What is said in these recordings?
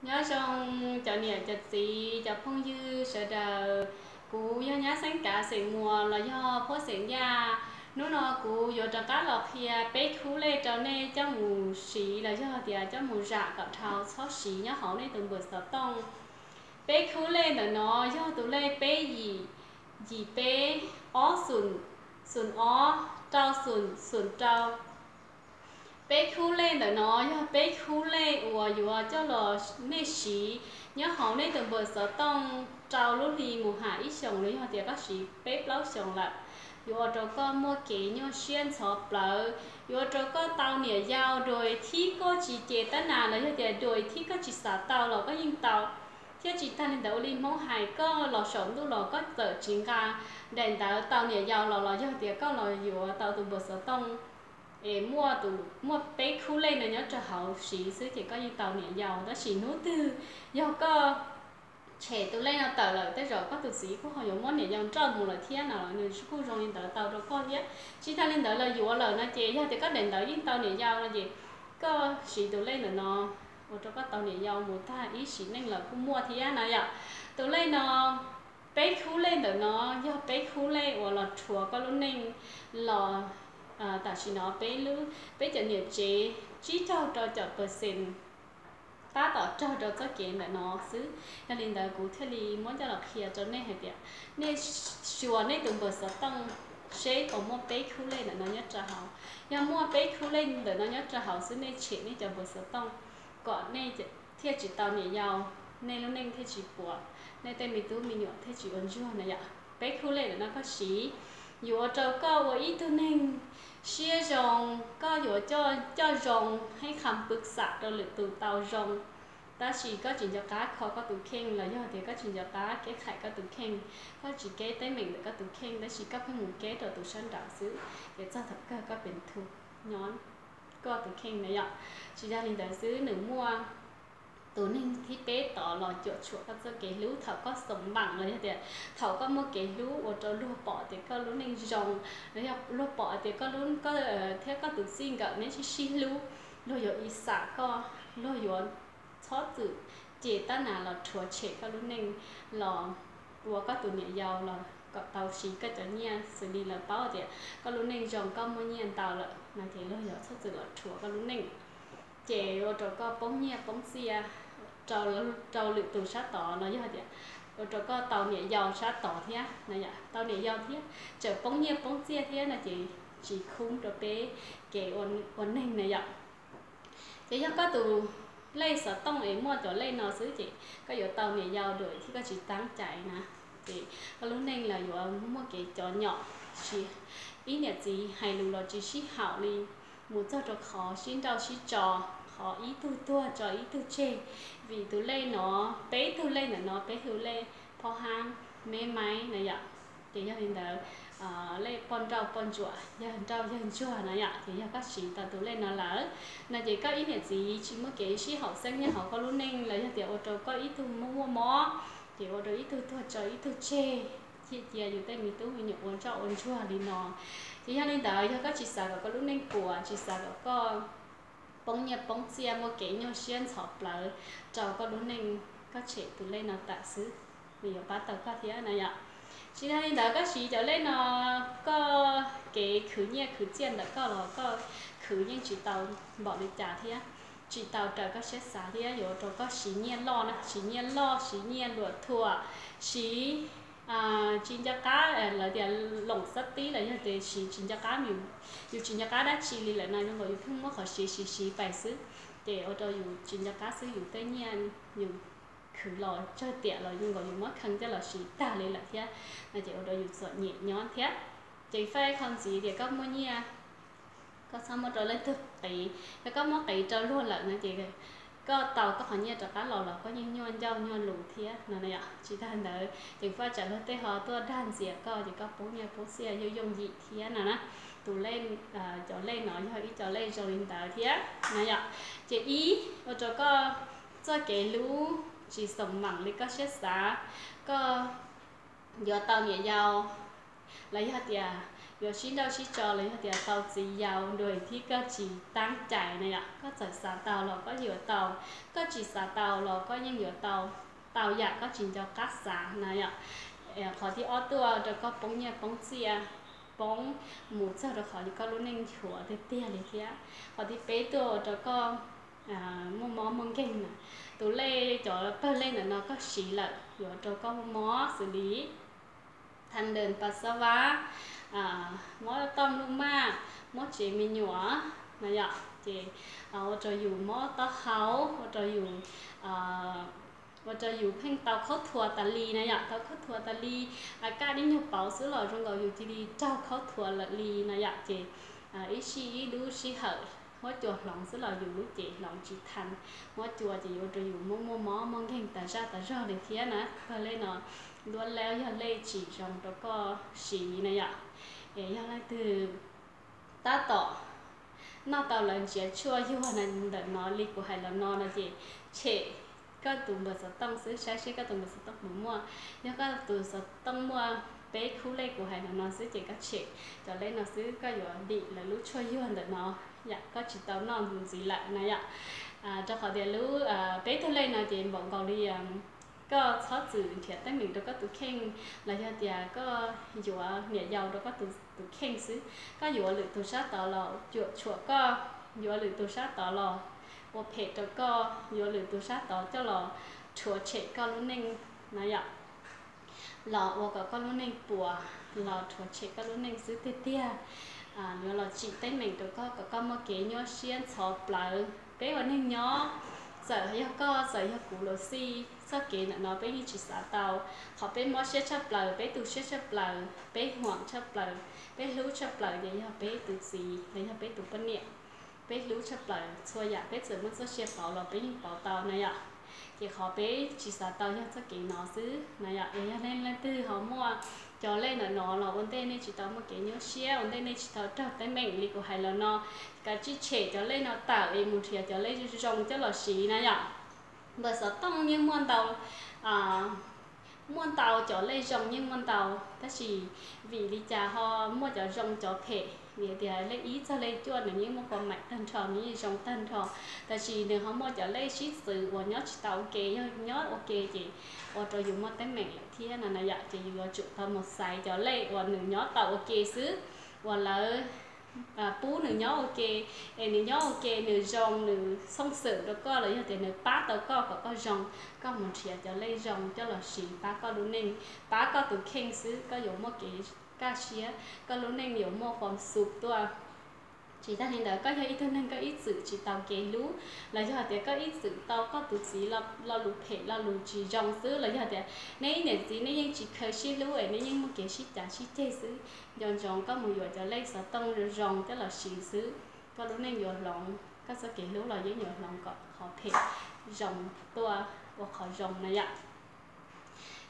Nyob zoo cov niam cov txiv cov phooj ywg sawv daws, kuv yog nyab Xeeb Kav xeem Muas los yog Phuab xeem Yaj. Hnub no kuv yuav rov qab los qhia peb khub lej rau nej coj mus siv los yog tias coj mus zam kom dhau txhob siv nyob hauv nej tus npawm xov tooj. Peb khub lej ntawm no yog tus lej peb yim, yim peb, ob xoom, xoom ob, rau xoom, xoom rau. Peb khub lej ntawm no yog peb khub lej uas yuav coj los nej siv nyob hauv nej tus npawm xov tooj rau lub hli mus ham ib xyoos los yog tias koj siv peb plaub xyoos lawm. Yuav ua rau koj muaj kev nyuaj siab ntxhov plawv, yuav ua rau koj tau niam yau dua thib koj tsis ces tab nas los yog tias dua thib koj tsis xav tau los koj yeej tau. Thiab tsis tag li ntawd ua li Hmoob hais koj los saum ntuj los koj txawm tsis nqa daim ntawv tau niam yau los los yog tias koj los yuav tau tus npawm xov tooj es muaj tus, muaj peb khub lej no nyob rau hauv siv xwb ces koj yeej tau niam yau. Tab sis hnub twg yog koj tshem tus lej no tawm lawm tej zaum koj tus txiv kuj ho yuav muab niam yau nrauj mus lawm thiab no los nws kuj zoo li ntawd tau rau koj thiab. Tsis tag li ntawd los yuav lawm no ces yog tias koj daim ntawv yeej tau niam yau no ces koj siv tus lej ntawm no ua rau koj tau niam yau mus tag ib sim neej lawm kuj muaj thiab na yom. Tus lej no, peb khub lej ntawm no yog peb khub lej uas los rhuav koj lub neej los tam sim no peb lub, peb cov niam tsev tsib caug rau caum percent tab tom raug rau txoj kev ntawm no xwb. Yog li ntawd kuv thiaj li muab coj los qhia rau nej hais tias nej xyuas nej tus npawm xov tooj seb puas muaj peb khub lej ntawm no nyob rau hauv. Yog muaj peb khub lej ntawm no nyob rau hauv xwb nej tshem nej cov npawm xov tooj kom nej thiaj tsis tau niam yau, nej lub neej thiaj tsis puas, nej tej me tub me nyuam thiaj tsis ua ntsuag na yom. Peb khub lej ntawm no koj siv yuav ua rau koj ua ib tug neeg siab zoo, koj yuav coj zoo, hab qha pwv xam rau lwm tus tau zoo. Tab sis koj tsis nco qab kho koj tus kheej los yog tias koj tsis nco qab keb qhais koj tus kheej, koj tsis keb teeb meem ntawm koj tus kheej tab sis koj pheej mus keb rau tus sab nraud xwb ces txog thaum kawg koj pem thu nyob koj tus kheej na yom. Tsis yog li ntawd xwb nws muaj tus neeg thib peb tod los cuam tshuam koj txoj kev hlub thaum koj xoom npaam los yog tias thaum koj muaj kev hlub ua rau luag pom tias koj lub neej zoo, los yog luag pom tias koj lub, koj thiab koj tus txij nkawm neb sib sib hlub, luag yuav ib xam koj, luag yuav txhob txwm ces tab nas los rhuav tshem koj lub neej los ua koj tus niam yau los kom tau siv koj cov nyiaj xws li lawv paub tias koj lub neej zoo koj muaj nyiaj ntau lawm no ces luag yuav txhob txwm los rhuav koj lub neej ces ua rau koj poob nyiaj poob txiaj rau lwm tus sab tod los yog tias ua rau koj tau niam yau sab tod thiab na yom, tau niam yau thiab tseem poob nyiaj poob txiaj thiab no ces tsis khub rau peb kev ua neeg na yom. Ces yog koj tus lej xov tooj es muaj cov lej no xwb ces koj yuav tau niam yau dua thiab koj tsis taab cai na, ces koj lub neej los yuav muaj kev cov nyom, tsis, ib niam txiv hais lus los tsis sib haum li, mus txog rau qhov sib nrauj sib tso, qhov ib tug tuag tso ib tug tseg. Vim tus lej no, peb tug lej ntawm no peb hu lej phob hab, meb maib na yom. Ces yog li ntawd lej poj nrauj poj ntsuam, yawg nrauj yawg ntsuag na yom, ces yog koj siv tau tus lej no lawm no ces koj ib niam txiv tsis muaj kev sib haum xeeb nyob hauv koj lub neej los yog tias ua rau koj ib tug muaj muaj mob, ces ua rau ib tug tuag tso ib tug tseg, cia cia yus tej me tub me nyuam ua ntsoj ua ntsuag li no. Ces yog li ntawd yog koj tsis xav kom koj lub neej puas, tsis xav kom koj poob nyiaj poob txiaj muaj kev nyuaj siab ntxhov plawv rau koj lub neej, koj tshem tus lej no tawm xwb, nws yuav pab tau koj thiab na yom. Tsis tag li ntawd koj siv cov lej no, koj kev khwv nyiaj khwv txiaj ntawm koj los koj khwv yeej tsis tau npaum li cas thiab, tsis tau raws koj siab xav thiab yuav rau koj siv nyiaj loj na, siv nyiaj loj, siv nyiaj luam thuam, siv tsis nco qab lawv tias loom xab tib los yog tias siv tsis nco qab, yus tsis nco qab dab tsi li lawm no zoo nkaus yus pheej muab qhov siv siv siv pais xwb, ces ua rau yus tsis nco qab xwb yus tej nyiaj yus khwv los tsawg tiam los zoo nkaus yus muab kheej coj los siv tag li lawm thiab no ces ua rau yus txom nyem nyob thiab. Ces faj qhov ntxiv tias koj muaj nyiaj koj txhob muab rau leej twg qiv, yog koj muab qiv rau luag lawm no ces koj tau koj qhov nyiaj rov qab los los koj yeej nyuaj ncauj nyuaj lus thiab no na yom. Tsis tag ntawd ces faj tsam luag tej ho tuaj dag ntxias koj ces koj poob nyiaj poob txiaj yooj yooj yim thiab no na. Tus lej, cov lej no yog ib cov lej zoo li ntawd thiab na yom. Ces ib, ua rau koj txoj kev hlub tsis xoom maam li koj siab xav, koj yuav tau niam yau los yog tias yuav sib nrauj sib tso los yog tias tau txiv yau dua thiab koj tsis tab cai na yom. Koj txawm xav tau los koj yuav tau, koj tsis xav tau los koj yeej yuav tau, tau yam koj tsis nco qab xav na yom. Qhov thib ob tuaj rau koj poob nyiaj poob txiaj, poob mus txog rau qhov koj lub neej nchuav tiag tiag li thiab. Qhov thib peb tuaj ua rau koj muaj mob muaj nkeeg na. Tus lej, cov pawg lej ntawm no koj siv lawm yuav rau koj muaj mob xws li than dej pas xav vas, mob toj mluj maj, mob tsev me nyuam na yom. Ces ua rau yus mob taub hau, ua rau yus ua rau yus pheej tau khaub thuas tas li na yom, tau khaub thuas tas li. Kaj dib nyuag pauv xwb los zoo nkaus yus cia li raug khaub thuas lawm li na yom. Ces ib sij ib lub sij hawm huab cua hloov xwb los yus lub cev hloov tsis tau, huab cua ces yuav ua rau yus muaj muaj mob muaj nkeeg tas zaj tas zog li thiab na. Pawg lej no duab lab yog lej tsis zoo rau koj siv na yom. Es yog leej twg tab tom noj tau lawv ntsiav tshuaj yuag ntawm no li kuv hais los no no ces tshem koj tus npawb xov tooj xwb, saib seb koj tus npawb xov tooj puas muaj. Yog koj tus xov tooj muaj peb khub lej kuv hais los no xwb ces koj tshem cov lej no xwb, koj yuav dim lawv lub tshuaj yuag ntawm no, yam koj tsis tau noj ntxiv lawm na yom. Rau qhov tias lub peb tug lej no ces npaum nkaus li koj txhob txwm nrhiav teeb meem rau koj tus kheej los yog tias koj yuav niam yau rau koj tus kheej xwb. Koj yuav lwm tus sab tod los cuam tshuam koj, yuav lwm tus sab tod los ua phem rau koj, yuav lwm tus sab tod coj los rhuav tshem koj lub neej na yom. Los ua kom koj lub neej puas, los rhuav tshem koj lub neej xwb tiag tiag. Yuav los tsim teeb meem rau koj kom koj muaj kev nyuaj siab ntxhov plawv. Peb ua neeg nyob, txawm yog koj txawm yog kuv los xij, txoj kev ntawm no peb yeej tsis xav tau. Qhov peb mob siab tshaj plaws, peb tu siab tshaj plaws, peb huam tshaj plaws, peb hlub tshaj plaws ces yog peb tus txiv los yog peb tus poj niam. Peb hlub tshaj plaws, txhua yam peb txawm muaj txoj sia pauv los peb yeej pauv tau na yom. Ces qhov peb tsis xav tau yog txoj kev no xwb na yom. Es yog nej leej twg ho muaj cov lej ntawm no los ua ntej nej tsis tau muaj kev nyuaj siab, ua ntej nej tsis tau raug teeb meem li kuv hais los no, kav tsij tshem cov lej no tawm es mus nrhiav cov lej zoo coj los siv na yom. Npawb xov tooj yeej muaj ntau, muaj ntau, cov lej zoo yeej muaj ntau, tab sis vim li cas ho muaj cov zoo cov phem? Vim tias lej ib txog lej cuaj nws yeej muaj kua maim tag nrho, nws yeej zoo tag nrho, tab sis nws ho muaj cov lej sib txwv uas nyob tsis tau ua ke, yog nyob ua ke ces ua rau yus muaj teeb meem lawm thiab no na yom. Ces yus yuav tsum tau mus xaiv cov lej uas nws nyob tau ua ke xwb, uas lawv pub nws nyob ua ke, es nws nyob ua ke nws zoo, nws xoob xwm rau koj los yog tias nws pab tau koj kom koj zoo, koj mus nrhiav cov lej zoo coj los siv pab koj lub neej, pab koj tus kheej xwb, koj yuav muaj kev kaj siab, koj lub neej yuav muaj khuam xum tuaj. Tsis tag li ntawd, koj yog ib tug neeg koj ib txwm tsis tau kev hlub, los yog tias koj ib txwm tau koj tus txiv lo lus phem lo lus tsis zoo xwb, los yog tias neb ib niam txiv nej yeej tsis khaws sib hlub es nej yeej muaj kev sib cav sib ceg xwb, nco ntsoov koj mus yuav cov lej xov tooj zoo zoo coj los siv xwb, koj lub neej yuav hloov, koj txoj kev hlub los yeej yuav hloov kom qhov phem zoo tuaj ua qhov zoo na yom.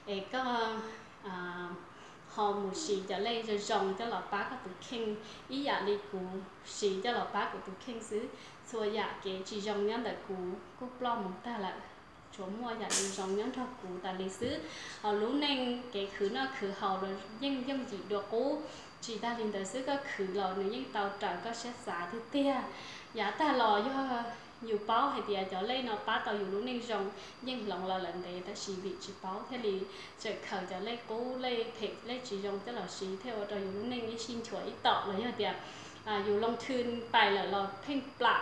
Es koj ho mus siv cov lej zoo zoo coj los pab koj tus kheej, ib yam li kuv siv coj los pab kuv tus kheej xwb. Txhua yam kev tsis zoo nyob ntawm kuv kuj ploj mus tag lawm, tsuas muaj yam zoo zoo nyob nrog kuv tas li xwb. Ho lub neej kev khwv noj khwv haus los yeej yooj yim dua qub. Tsis tag li ntawd xwb, koj khwv los nws yeej tau raws koj siab xav tiag tiag. Yav tag los yog yus paub hais tias cov lej no pab tau yus lub neej zoo, yeej hloov los lawm ntev, tab sis vim tsis paub thiaj li tseem khaws cov lej qub, lej phem, lej tsis zoo coj los siv thiaj ua rau yus lub neej ib sij nchuav ib tom, los yog tias yus loo thwj pais lawm los pheej plam.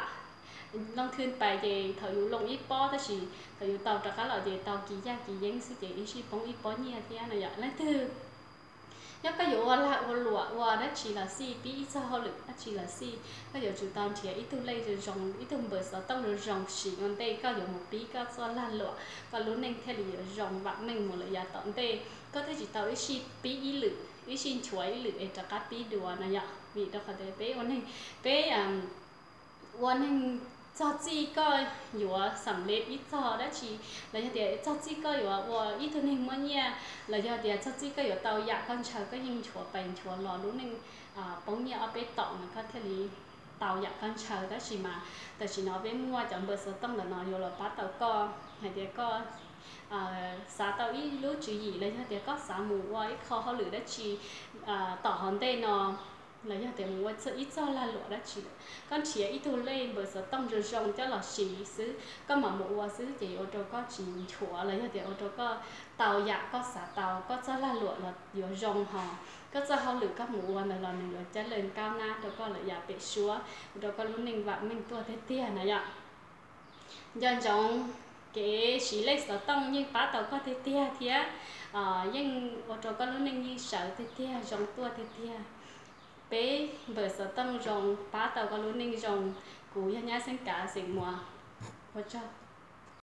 Loo thwj pais ces thaum yus loo ib pob, tab sis thaum yus tau rov qab los ces tau kis yaj kis yeeb xwb ces ib sij poob ib pob nyiaj thiab no yom. Leej twg nyob koj yuav ua lag ua luam ua dab tsi los xij, pib ib txog hauj lwm dab tsi los xij, koj yuav tsum tau nrhiav ib tug lej zoo zoo, ib tug npawb xov tooj zoo zoo siv ua ntej koj yuav mus pib koj txoj lag luam, koj lub neej thiaj li yuav zoo vam meej mus lawm yav tom ntej. Koj thiaj tsis tau ib sij pib ib lwm, ib sij nchuav ib lwm es rov qab pib dua no yom. Vim rau qhov tias peb ua neeg, peb ua neeg txog txij koj yuav xam lej ib txog dab tsi, los yog tias txog txij koj yuav ua ib tug neeg muaj nyiaj, los yog tias txog txij koj yuav tau yam koj ntshaw, koj yeej nchuav pais nchuav los lub neej poob nyiaj ob peb tom no koj thiaj li tau yam koj ntshaw. Tab sis mas tam sim no peb muaj cov npawb xov tooj ntawm no yuav los pab tau koj hais tias koj xav tau ib lub tswv yim los yog tias koj xav mus ua ib qho hauj lwm dab tsi tom hauv ntej no, los yog tias mus ua ib txoj lag luam dab tsi lawm, koj nrhiav ib tug lej npawm xov tooj zoo zoo coj los siv xwb, koj mam mus ua xwb ces yuav ua rau koj tsis nchuav los yog tias ua rau koj tau yam koj xav tau, koj txoj lag luam los yuav zoo hos koj txoj hauj lwm koj mus ua ntawd los nws yuav cab lawj kab nab rau koj lawm yav pem suab, ua rau koj lub neej vam meej tuaj tiag tiag na yom. Nco ntsoov, kev siv lej xov tooj yeej pab tau koj tiag tiag thiab yeej ua rau koj lub neej yeej sawv tiag tiag zoo tuaj tiag tiag. Peb npawm xov tooj zoo pab tau koj lub neej zoo. Kuv yog Nyab Xeeb Kav xeem Muas. Ua tsaug.